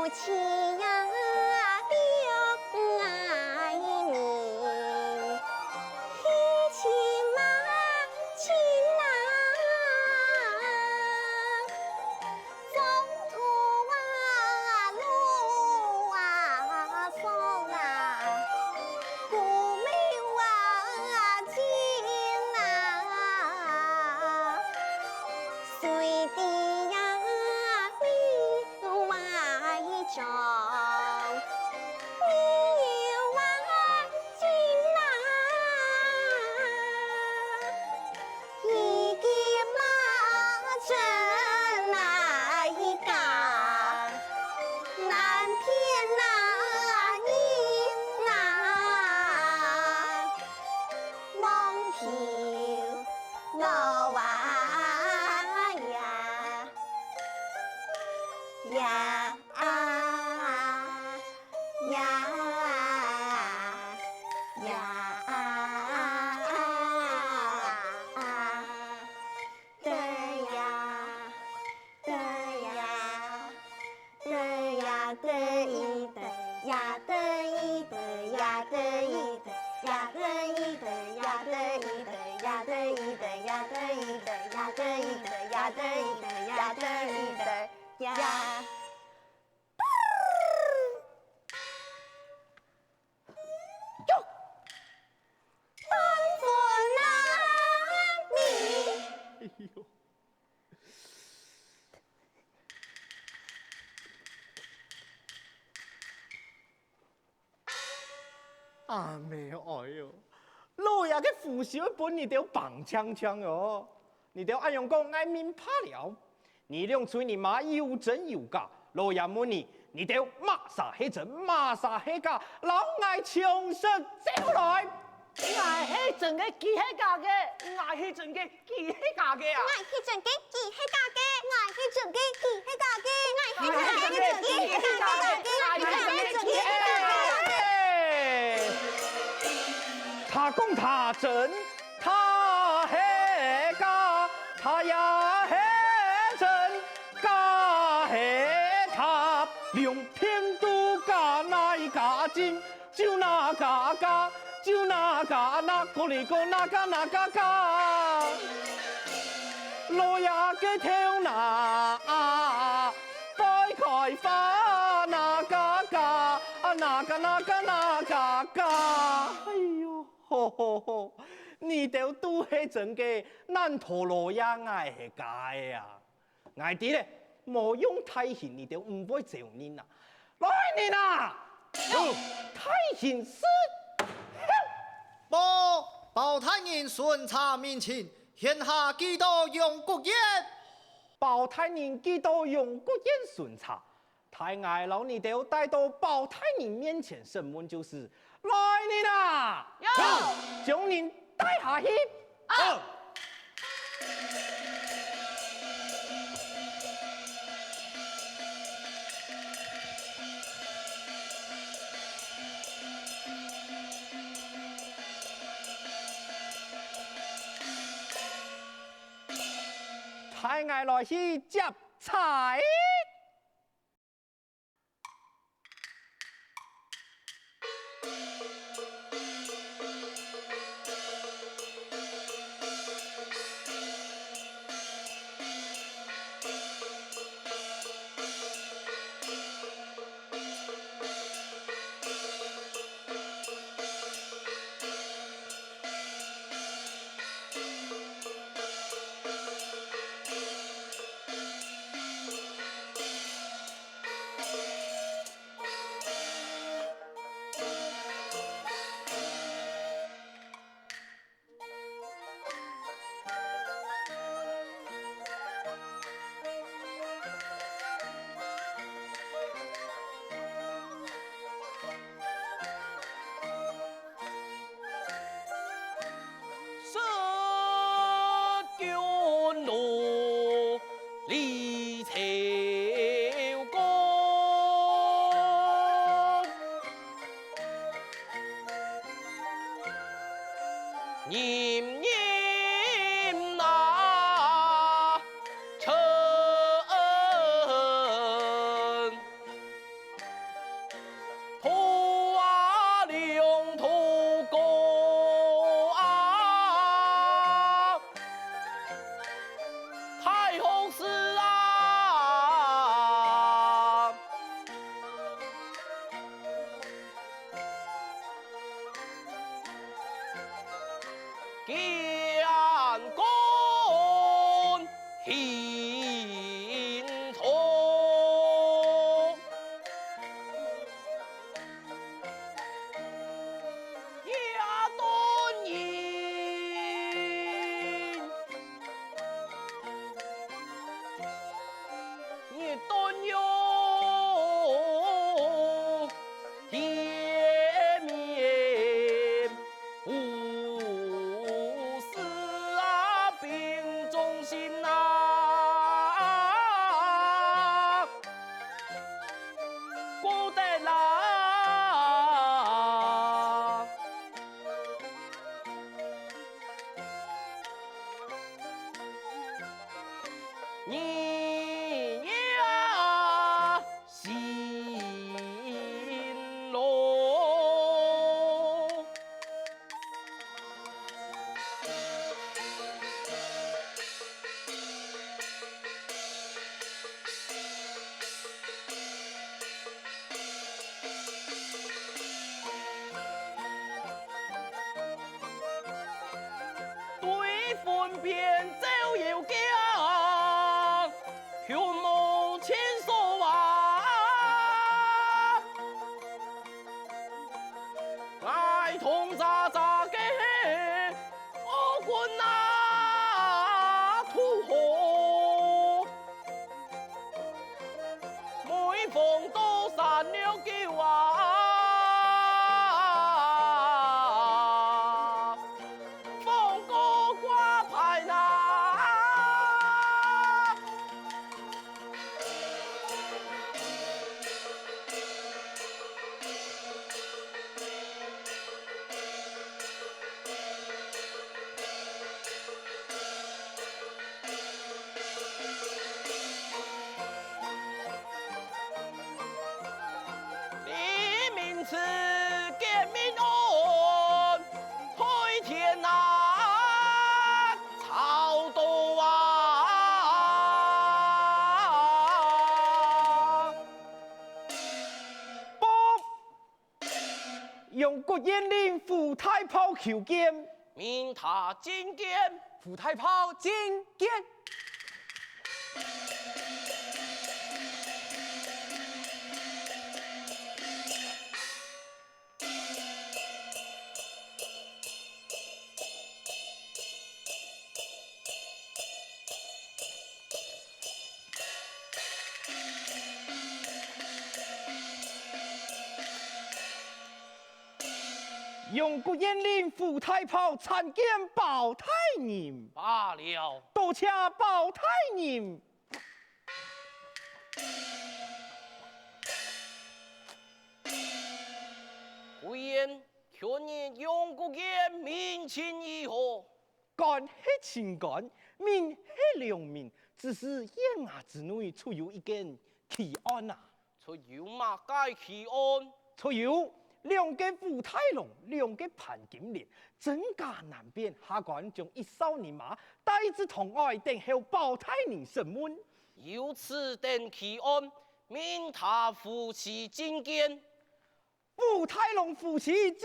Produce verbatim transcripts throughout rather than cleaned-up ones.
亲呀，表妹，你去亲啊，亲啊，中途啊，路啊，上啊，姑母啊，亲啊，随地呀，你 外庄，你有外景啊，一个马真哪一家，难骗哪人啊，望求我啊呀。 呀啊，呀啊，呀啊，得呀，得呀，得呀，得一得呀，得一得呀，得一得呀，得一得呀，得一得呀，得一得呀，得一得呀，得一得呀，得一得呀，得一得呀。 呀。哟，当真啊你！哎呦！ 阿姆哀哦，老爺个鬍鬚分你兜挷淨淨哦！你兜恁樣講，𠊎明白了。你兩嘴人嫲有真有假，老爺問你，你兜麼儕係真，麼儕係假，摎𠊎詳實招來！𠊎係真个，佢係假个，𠊎係真个， 佢係假个啊！𠊎係真个，佢係假个！𠊎係真个，佢係假个！𠊎係真个，佢係假个！𠊎係真个，佢係假个！哎！他講他真，他係假，他也係真，假係他，兩片都假，哪一家真？ 就哪家假，就哪家假，哪个哩个哪个哪个假。老爺个頭那啊，會開花，哪个假，啊哪个哪个哪个假。哎喲，吼吼吼，你兜都係真个，難道老爺𠊎係假个啊？ 𠊎知咧，無用大刑你兜毋會招認啊！來人啊！大刑事！報，包大人巡查民情，現下幾多陽谷縣？包大人幾多陽谷縣巡查，待𠊎摎你兜帶到包大人面前審問就是。來人啊！有！將人帶下去！ 帶𠊎來去接差！天官行道，夜断人。 日断月，天明无事啊，病中心啊，孤单啊。 日夜辛劳。 对分辨照妖镜，群魔千索啊！ 哀痛喳喳个恶棍啊，土豪，每逢到三六九啊， 放歌挂牌呐。 黎明时见明暗，对天啊，操刀啊！报！阳谷县令胡大炮求见。命他觐见。 胡大炮觐见。 阳谷县令胡大炮参见包大人。罢了。多谢包大人。贵人，近日阳谷县民情如何？ 官係清官，民係良民，只是縣衙之內出有一件奇案啊。出有麼个奇案？出有兩個武大郎，兩個潘金蓮，爭家難辨，下官將一哨人馬帶至堂外等候包大人審問。有此等奇案，命他夫妻觐見。 武大郎夫妻觐見。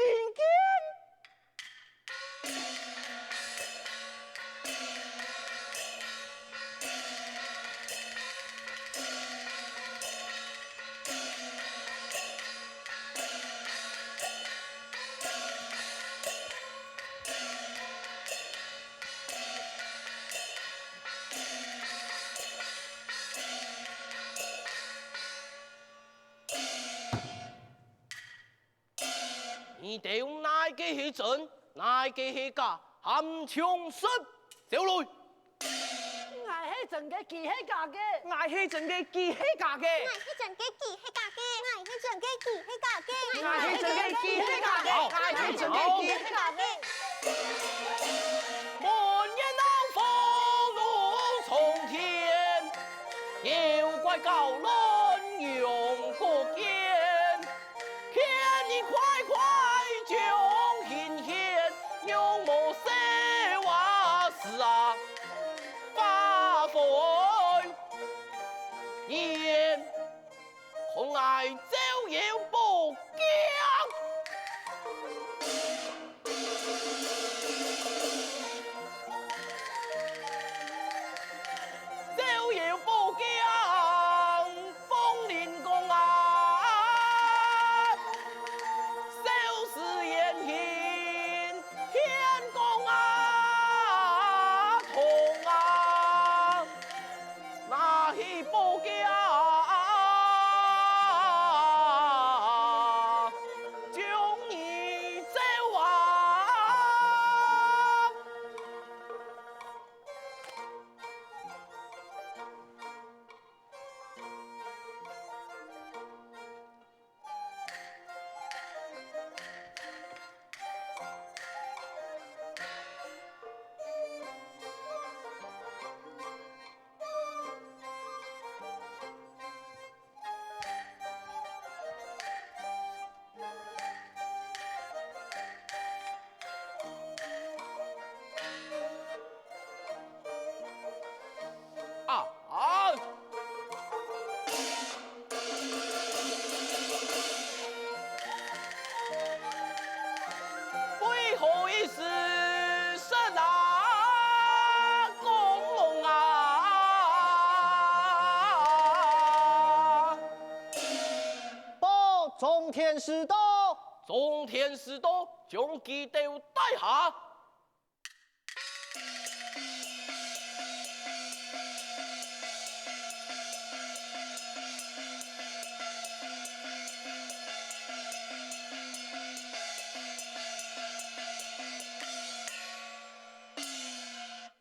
你兜哪個係真，哪個係假，還唱實招來！𠊎係真个，佢係假个。𠊎係真个，佢係假个。𠊎係真个，佢係假个。𠊎係真个，佢係假个。𠊎係真个，佢係假个。𠊎係真个，佢係假个。滿月鬧火爐衝天，妖怪搞亂陽谷縣。 勸你快快將行獻，仰無細話事啊，發瘋言，看𠊎招搖寶鏡！天使到，眾天使到，將佢兜帶下。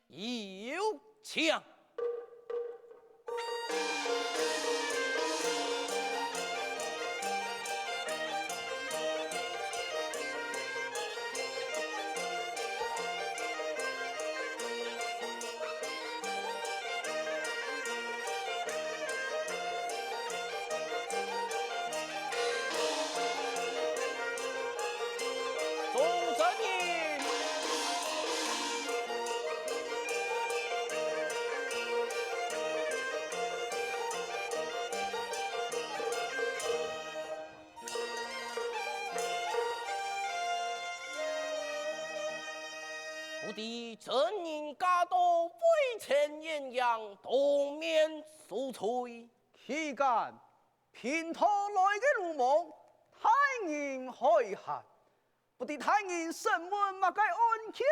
有请。 众将军！不知真人驾到飞前鸳鸯，当面恕罪。岂敢， 平道来个魯莽，大人海涵，不知大人审問麼个案件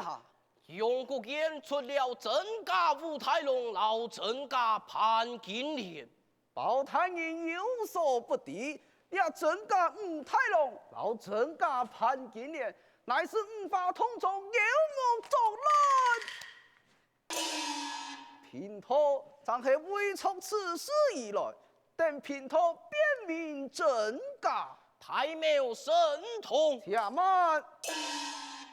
啊？陽谷縣出了真假武大郎摎真假潘金蓮。包大人有所不知，這真假武大郎摎真假潘金蓮，乃係五花堂中妖魔作亂。 平道正係為著此事而來，等平道辨明真假。大廟神通。且慢，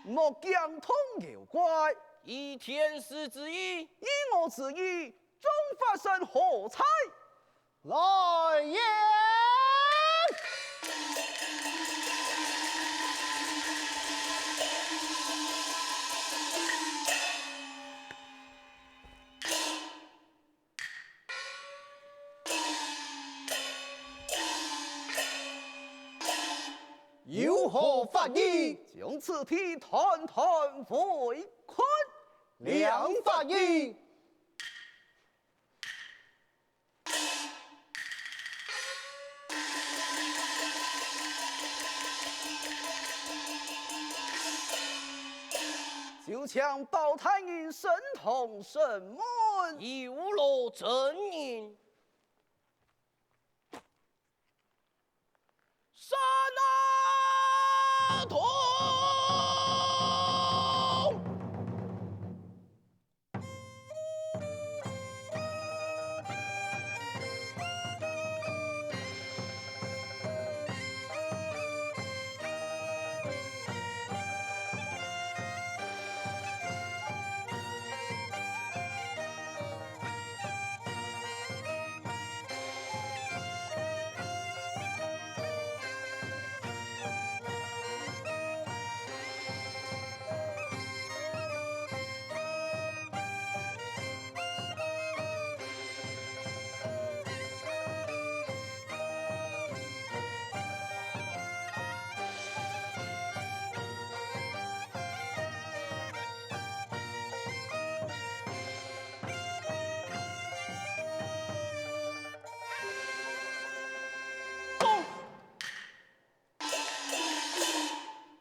莫驚動妖怪。依天師之意。依我之意，眾法師何在？ 來也！有何法意？将此地斷斷圍困。領法意。 就請包大人升堂审問。有勞真人。 山啊，痛！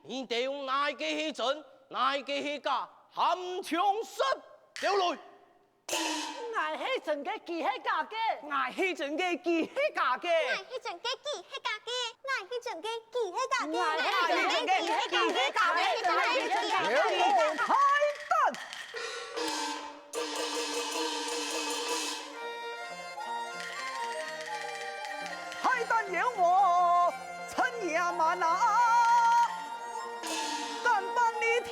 你兜哪个係真，哪个係假，還毋將實招來！ 𠊎係真个，佢係假个。𠊎係真个，佢係假个。𠊎係真个，佢係假个。𠊎係真个，佢係假个。𠊎係真个，佢係假个。𠊎係真个，佢係假个。妖魔歹膽！歹膽妖魔，趁野蠻啊！ 敢幫你挑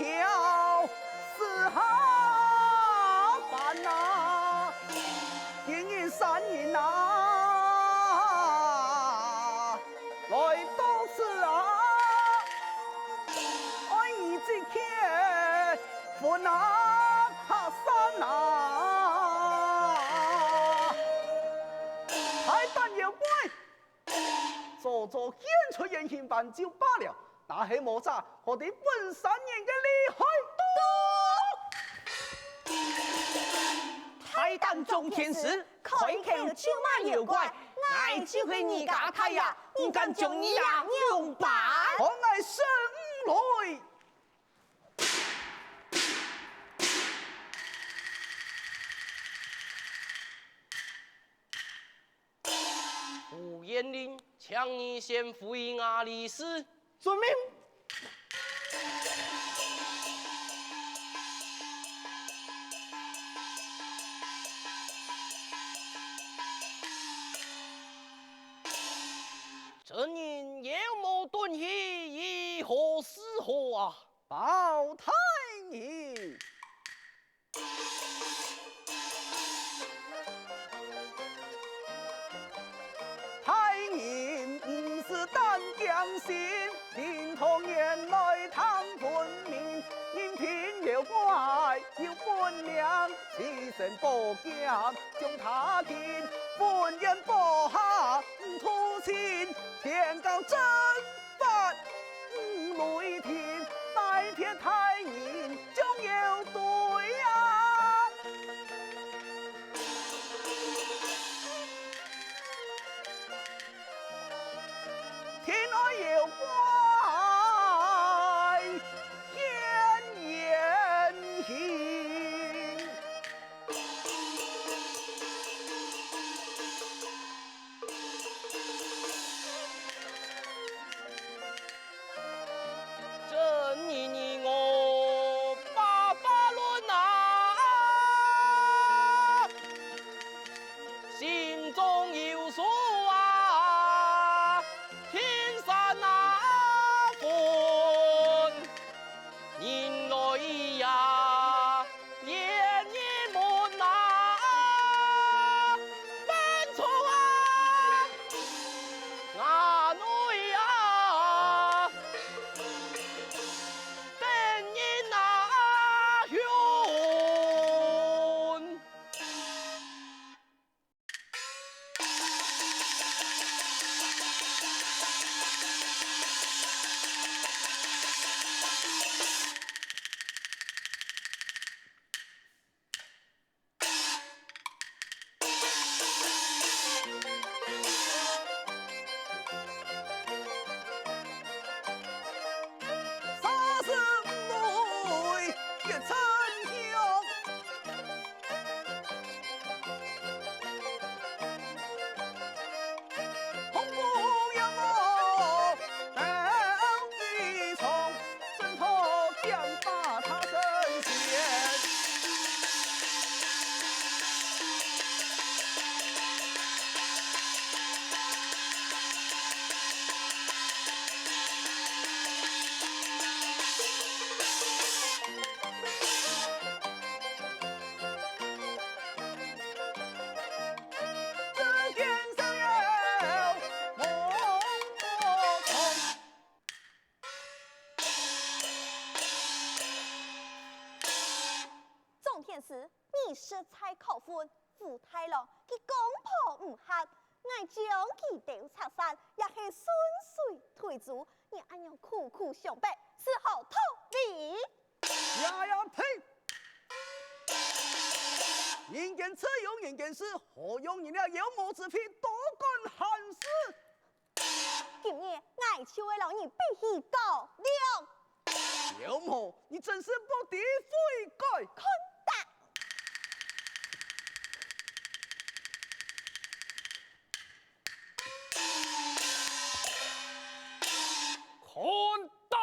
四下番啊！今日三人啊，來到此啊，愛你這刻分啊，拍散啊！大膽妖怪！ 早早現出原形般就罷了，若係無詐，可知分三人个厲害度！大膽壯天師，開口就罵妖怪，𠊎就係你个大爺，你敢將你爺仰般？看𠊎勝你！ 胡延齡，請你先回衙理事。遵命。陳英妖魔頓起，以何是好啊？報大人。 大人，毋使膽驚心，令堂前來聽分明。人拼妖怪有本領，隨身寶劍將他擒，文巖坡下無土情，天降真 發雷霆，大騙大人將妖對啊！天外妖怪現原形。 真你你我把法輪啊，心中有數啊，天山啊分。 人來呀，連人問啊，犯錯啊，衙內啊，等人啊，凶。 三十五岁结称兄，红布让我登一重，挣脱将把他身前。 总天师，你实在可恨，武大郎佢公婆毋合，𠊎將佢丟赤山，也係順水推舟。你恁樣苦苦相逼，是何道理？呀呀呸！人間自有人間事，何用你這妖魔之輩多管閒事？ 今日𠊎就會摎你比試高量。妖魔，你真是不知悔改！看打！看打！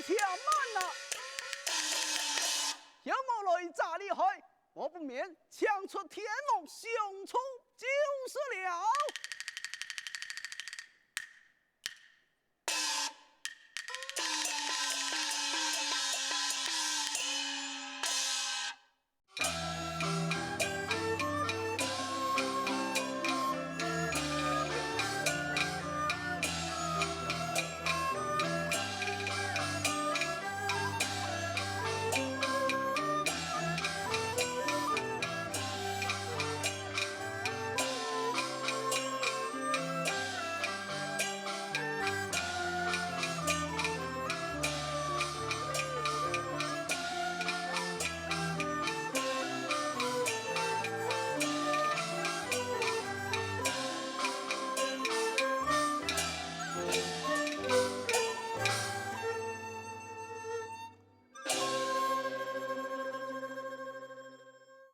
且慢啊！有無來遮厲害，我不免請出天王相助就是了。